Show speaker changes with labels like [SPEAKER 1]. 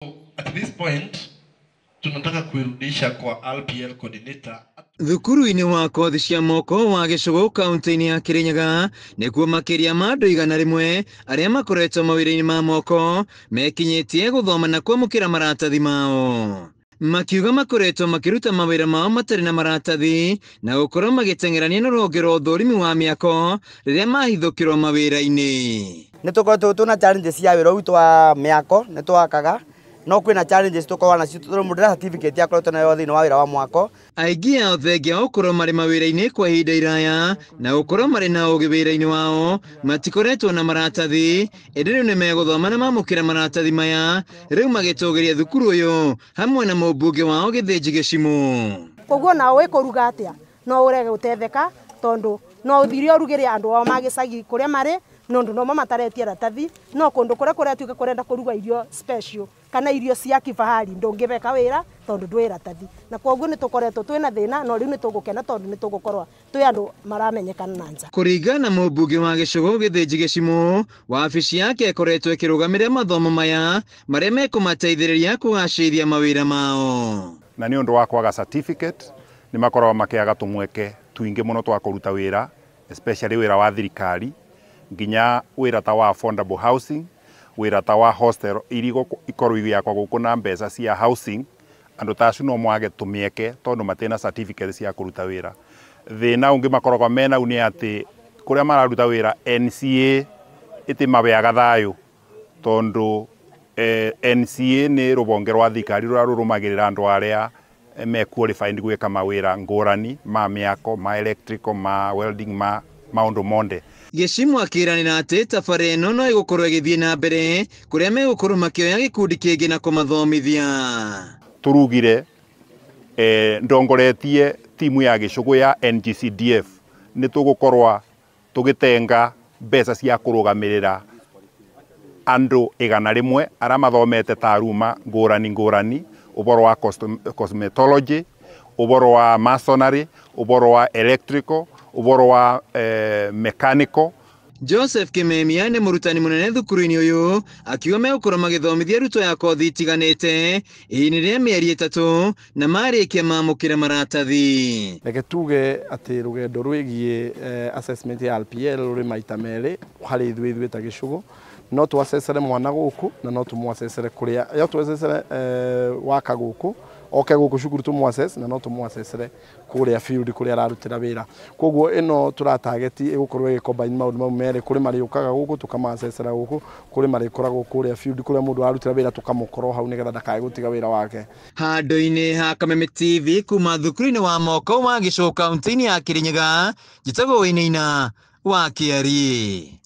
[SPEAKER 1] At this point tunataka kuirudisha kwa RPL coordinator.
[SPEAKER 2] Thukuru-inĩ wa kothi cia moko wa Gĩcũgũ kaunti-inĩ ya Kĩrĩnyaga nĩkuo makĩria ma andũ 100 arĩa makoretwo mawĩra-inĩ ma moko mekinyĩtie gũthoma na kwamũkĩra maratathi mao. Makiuga makoretwo makĩruta mawĩra mao matarĩ na maratathi na gũkorwo magĩteng'erania na rũhonge rwa ũthũrimi wa mĩako rĩrĩa mahithũkĩrwo mawĩra-inĩ.
[SPEAKER 3] Nĩ tũkoretwo twĩna challenges cia wĩra witũ wa mĩako, nĩ twakaga no kwĩna challenges tũkoragwo nacio tondũ mũndũ na certificate akoretwo nayo thĩinĩ wa wĩra wa mwako.
[SPEAKER 2] Aingĩ ao thengia wa gũkorwo marĩ mawĩra-inĩ kwa ihinda iraya na gũkorwo marĩ na ũgĩ wĩra-inĩ wao matikoretwo na maratathi, ĩndĩ rĩu nĩmegũthoma na mamũkĩra maratathi maya rĩu magĩtũgĩria thukuru ũyũ hamwe na mũmbunge wao Gĩthĩnji Gĩcimũ.
[SPEAKER 4] Koguo na ũĩ kũruga atĩa no ũrege gũtetheka tondũ no ũthire ũrugĩre andũ ao ma gĩcagi kũrĩa marĩ nondu no mataretie ratathi no kũndũ kũrĩa kũratuĩka kũrenda kũruga irio special kana irio cia kifahari ndũngĩbeka wĩra tondũ ndwĩ ratathi, na koguo nĩ tũkoretwo twĩna thĩna no rĩu nĩ tũgũkena tondũ nĩ tũgũkorwo twĩ andũ maramenyekana na nja.
[SPEAKER 2] Kũringana na mũmbunge wa Gĩcũgũ Gĩthĩnji Gĩcimũ, wabici yake ĩkoretwo ĩkĩrũgamĩrĩra mathomo maya marĩa mekũmateithĩrĩria kũgacĩrithia mawĩra mao.
[SPEAKER 5] Na nĩ ũndũ wa kwaga certificate nĩ makoragwo makĩaga tũmweke tũingĩ mũno twa kũruta wĩra, especially wĩra wa thirikari, nginya wĩra ta wa affordable housing, wĩra ta wa hostel iria ikorwo igĩakwo gũkũ na mbeca cia housing, andũ ta acio no mwage tũmĩeke tondũ matirĩ na certificate cia kũruta wĩra. Thĩna ũngĩ makoragwo menau nĩ atĩ kũrĩa mararuta wĩra NCA ĩtĩmabeaga thayũ tondũ NCA nĩ rũhonge rwa thirikari rũrĩa rũrũmagĩrĩra andũ arĩa me qualified gwĩka mawĩra ngũrani ma mĩako, ma electrical, ma welding, ma maũndũ monde.
[SPEAKER 2] Gĩcimũ akĩranĩra atĩ tabarĩra ĩno no ĩgũkorwo ĩgĩthiĩ na mbere kũrĩa megũkorwo makĩoya gĩkundi kĩngĩ na kũmathomithia.
[SPEAKER 5] Tũrugire ndongoretie timu ya Gĩcũgũ ya NGCDF nĩ tũgũkorwo tũgĩtenga mbeca cia kũrũgamĩrĩra andũ 100 arĩa mathomete taruma ngũrani ngũrani, ũboro wa cosmetology, ũboro wa masonry, ũboro wa electrical, ũboro wa mechanical.
[SPEAKER 2] Joseph Kimemia nĩ mũrutani mũnene thukuru-inĩ ũyũ akiuga megũkorwo magĩthomithia arutwo ya kothi itiganĩte ihinda rĩa mĩeri 3 na marĩkia mamũkĩra maratathi.
[SPEAKER 6] Reke tuge atĩ rũgendo rwĩgiĩ assessment ya RPL rũrĩ maita merĩ harĩ ithuĩ ta Gĩcũgũ. No twacecere mwana gũkũ na no tũmwacecere kũrĩa, yo twacecere waka gũkũ oke gũkũ cukuru tũmwacece na no tũmwacecere kũrĩa field kũrĩa ararutĩra wĩra. Koguo ĩno tũratageti ĩgũkorwo ĩgĩcombine maũndũ mau merĩ, kũrĩ marĩũkaga gũkũ tũkamacecera gũkũ, kũrĩ marĩkoragwo kũrĩa field kũrĩa mũndũ ararutĩra wĩra tũkamũkorwo hau nĩgetha ndakae gũtiga wĩra wake.
[SPEAKER 2] Handũ-inĩ ha Kameme TV kuma thukuru-inĩ wa moko wa Gĩcũgũ kaunti-inĩ ya Kĩrĩnyaga, njĩtagwo Wainaina wa Kĩari.